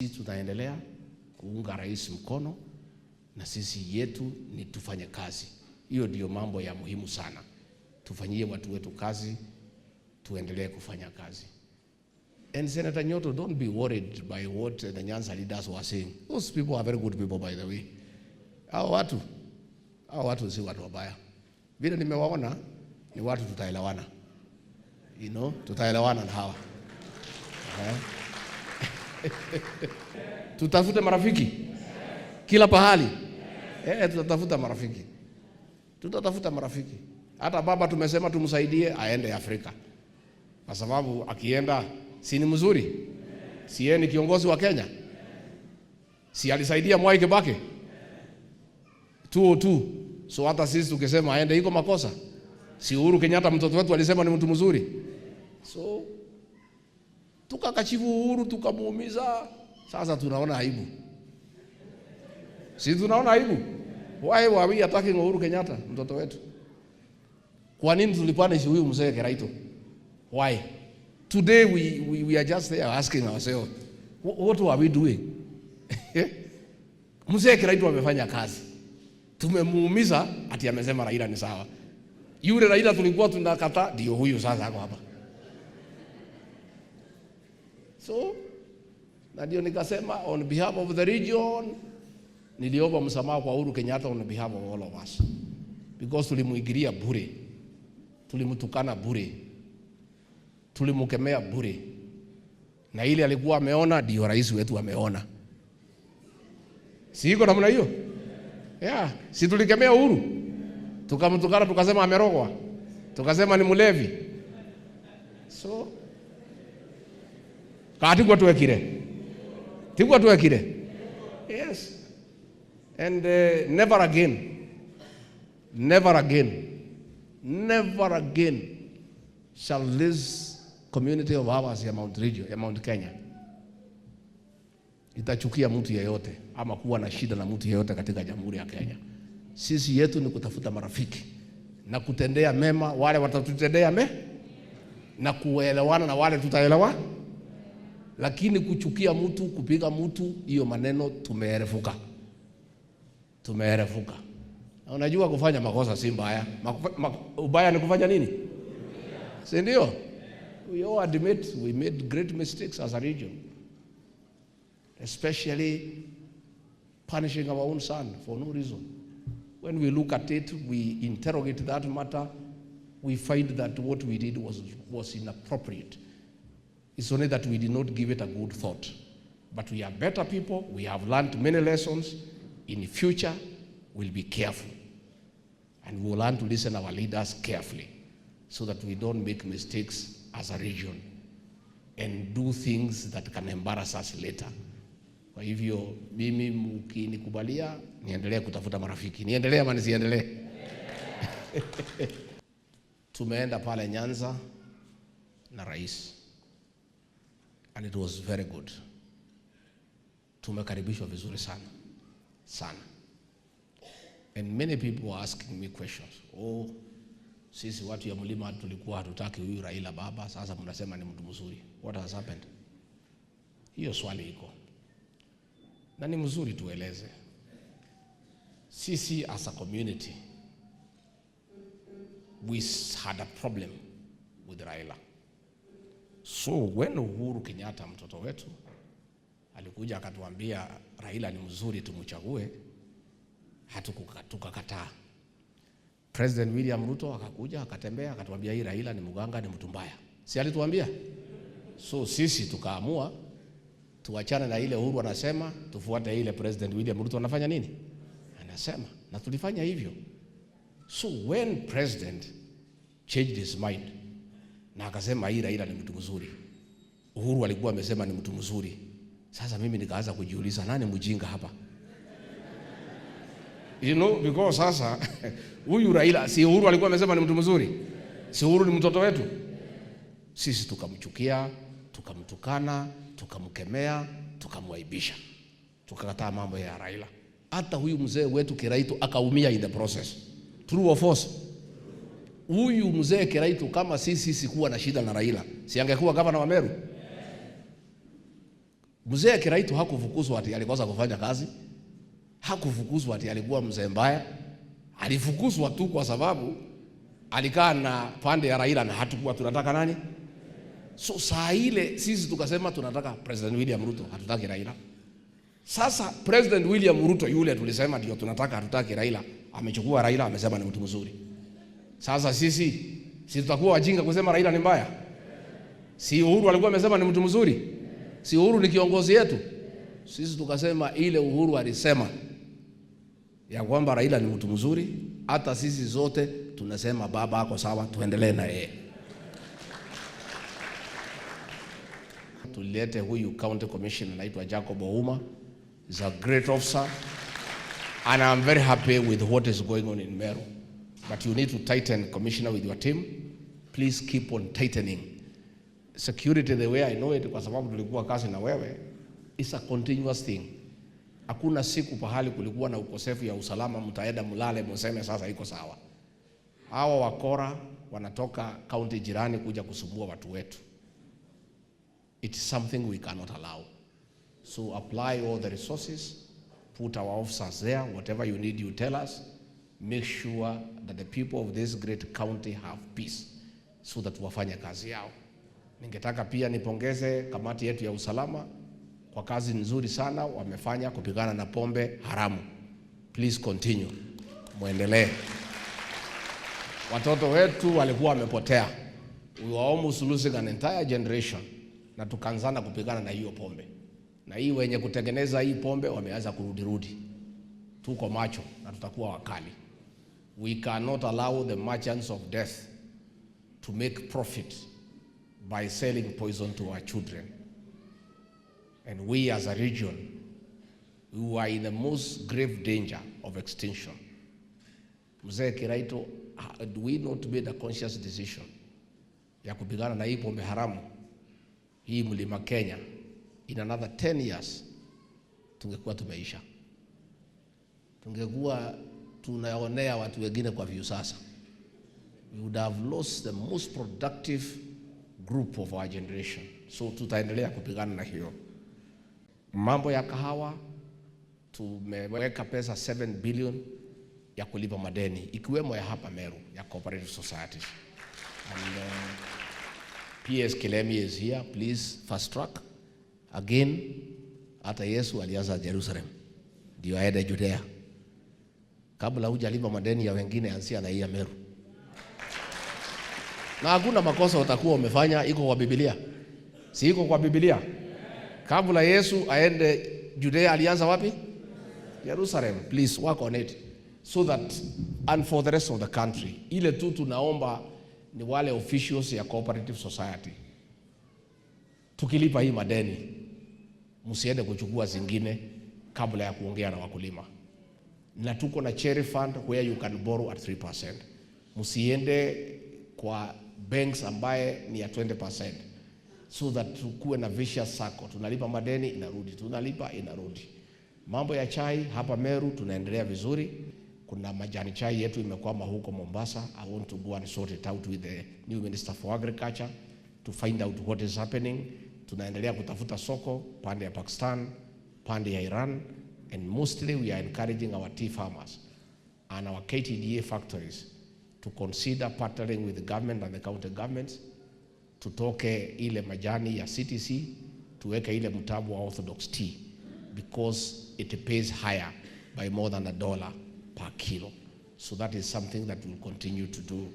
Sisi tutaendelea kuunga rais mkono na sisi yetu ni tufanye kazi. Hiyo ndiyo mambo ya muhimu sana. Tufanyie watu wetu kazi, tuendelee kufanya kazi. And Senator Nyoto, don't be worried by what the Nyanza leaders were saying. Those people are very good people, by the way. Hao watu si watu wabaya. Vile nimewaona ni watu tutaelewana. Tutaelewana na hawa. Eh? Tutafute marafiki kila pahali. Eh, tutatafuta marafiki, tutatafuta marafiki. Hata baba tumesema tumsaidie aende Afrika, kwa sababu akienda si ni mzuri? Si yeye ni kiongozi wa Kenya? Si alisaidia Mwai Kibaki 202? So hata sisi tukisema aende iko makosa? Si Uhuru Kenyatta mtoto wetu alisema ni mtu mzuri? So tukakashifu Uhuru, tukamuumiza. Sasa tunaona aibu, si tunaona aibu? Why were we attacking Uhuru Kenyatta, mtoto wetu? Kwa nini tulipunish huyu mzee Kiraito? Why? Today we are just there asking ourselves, what were we doing? Mzee Kiraito amefanya kazi, tumemuumiza ati amesema Raila ni sawa. Yule Raila tulikuwa tunakataa ndio huyu sasa ako hapa. So na ndio nikasema on behalf of the region niliomba msamaha kwa Uhuru Kenyatta on behalf of all of us, because tulimuingilia bure, tulimtukana bure, tulimkemea bure, na ile alikuwa ameona ndio rais wetu ameona. Si iko namna hiyo? Yeah, si tulikemea Uhuru, tukamtukana, tukasema amerogwa, tukasema ni mlevi. So katigwa twekire, tigwa twekire. Yes. And never again, never again, never again shall this community of ours ya Mount Region, ya Mount Kenya itachukia mtu yeyote ama kuwa na shida na mtu yeyote katika Jamhuri ya Kenya. Sisi yetu ni kutafuta marafiki na kutendea mema wale watatutendea na kuelewana na wale tutaelewa, lakini kuchukia mtu, kupiga mtu, hiyo maneno tumeerefuka, tumeerefuka. Na unajua kufanya makosa si mbaya. Ubaya ni kufanya nini? Si ndio? We all admit we made great mistakes as a region, especially punishing our own son for no reason. When we look at it, we interrogate that matter, we find that what we did was inappropriate. It's only that we did not give it a good thought. But we are better people. We have learned many lessons. In the future, we'll be careful. And we'll learn to listen our leaders carefully so that we don't make mistakes as a region and do things that can embarrass us later. Kwa hivyo mimi mkinikubalia niendelee kutafuta marafiki. Niendelee ama nisiendelee? Tumeenda pale Nyanza na rais and it was very good. Tumekaribishwa vizuri sana sana. And many people were asking me questions. "Oh, sisi watu ya mlima tulikuwa hatutaki huyu Raila baba, sasa mnasema ni mtu mzuri. What has happened?" Hiyo swali iko na ni mzuri tueleze. Sisi as a community, we had a problem with Raila. So when Uhuru Kenyatta, mtoto wetu, alikuja akatuambia Raila ni mzuri, tumchague, tukakataa. President William Ruto akakuja akatembea akatuambia hii Raila ni mganga, ni mtu mbaya, si alituambia? So sisi tukaamua tuachane na ile Uhuru anasema, tufuate ile President William Ruto anafanya nini, anasema, na tulifanya hivyo. So when President changed his mind na akasema hii Raila ni mtu mzuri, Uhuru alikuwa amesema ni mtu mzuri. Sasa mimi nikaanza kujiuliza, nani mjinga hapa? Because sasa huyu Raila, si Uhuru alikuwa amesema ni mtu mzuri? Si Uhuru ni mtoto wetu? Sisi tukamchukia, tukamtukana, tukamkemea, tukamwaibisha, tukakataa mambo ya Raila. Hata huyu mzee wetu Kiraitu akaumia in the process. True or false? Huyu mzee Kiraitu, kama sisi sikuwa na shida na Raila, si angekuwa gavana wa Meru? Mzee Kiraitu hakufukuzwa ati alikosa kufanya kazi, hakufukuzwa ati alikuwa mzee mbaya, alifukuzwa tu kwa sababu alikaa na pande ya Raila na hatukuwa tunataka nani. So saa ile sisi tukasema tunataka President William Ruto, hatutaki Raila. Sasa President William Ruto yule tulisema ndio tunataka, hatutaki Raila, amechukua Raila, amesema ni mtu mzuri. Sasa sisi si tutakuwa wajinga kusema Raila ni mbaya? Si Uhuru alikuwa amesema ni mtu mzuri? Si Uhuru ni kiongozi yetu? Sisi tukasema ile Uhuru alisema ya kwamba Raila ni mtu mzuri, hata sisi zote tunasema baba ako sawa, tuendelee na yeye. Tulete huyu county commissioner anaitwa Jacob Ouma, is a great officer and I'm very happy with what is going on in Meru. But you need to tighten, commissioner, with your team. Please keep on tightening security the way I know it, kwa sababu tulikuwa kazi na wewe, is a continuous thing. Hakuna siku pahali kulikuwa na ukosefu ya usalama, mtaenda mlale mseme sasa iko sawa. Hawa wakora wanatoka kaunti jirani kuja kusumbua watu wetu. It's something we cannot allow. So apply all the resources, put our officers there, whatever you need you tell us. Make sure that the people of this great county have peace so that wafanye kazi yao. Ningetaka pia nipongeze kamati yetu ya usalama kwa kazi nzuri sana wamefanya kupigana na pombe haramu. Please continue, muendelee. Watoto wetu walikuwa wamepotea, we were almost losing an entire generation, na tukaanzana kupigana na hiyo pombe, na hii wenye kutengeneza hii pombe wameanza kurudirudi. Tuko macho na tutakuwa wakali. We cannot allow the merchants of death to make profit by selling poison to our children. And we as a region, we are in the most grave danger of extinction. Mzee Kiraito, had we not made a conscious decision ya kupigana na hii pombe haramu hii Mlima Kenya, in another 10 years tungekuwa tumeisha, tungekuwa tunaonea watu wengine kwa Viusasa. We would have lost the most productive group of our generation. So tutaendelea kupigana na hiyo mambo ya kahawa. Tumeweka pesa 7 billion ya kulipa madeni ikiwemo ya hapa Meru ya cooperative societies. And PS Kilemi is here, please fast track. Again, hata Yesu alianza Jerusalem ndio aende Judea. Kabla hujalipa madeni ya wengine, anzia na hii ya Meru. Na hakuna makosa utakuwa umefanya, iko kwa Biblia. Si iko kwa Biblia? Kabla Yesu aende Judea alianza wapi? Jerusalem. Please work on it so that and for the rest of the country. Ile tu tunaomba ni wale officials ya cooperative society, tukilipa hii madeni, msiende kuchukua zingine kabla ya kuongea na wakulima, na tuko na cherry fund where you can borrow at 3%. Msiende kwa banks ambaye ni ya 20%, so that tukuwe na vicious circle. Tunalipa madeni inarudi, tunalipa inarudi. Mambo ya chai hapa Meru tunaendelea vizuri. Kuna majani chai yetu imekwama huko Mombasa. I want to go and sort it out with the new Minister for Agriculture to find out what is happening. Tunaendelea kutafuta soko pande ya Pakistan, pande ya Iran, and mostly we are encouraging our tea farmers and our KTDA factories to consider partnering with the government and the county governments, tutoke ile majani ya CTC tuweke ile mtambo wa orthodox tea because it pays higher by more than $1 per kilo. So that is something that we'll continue to do.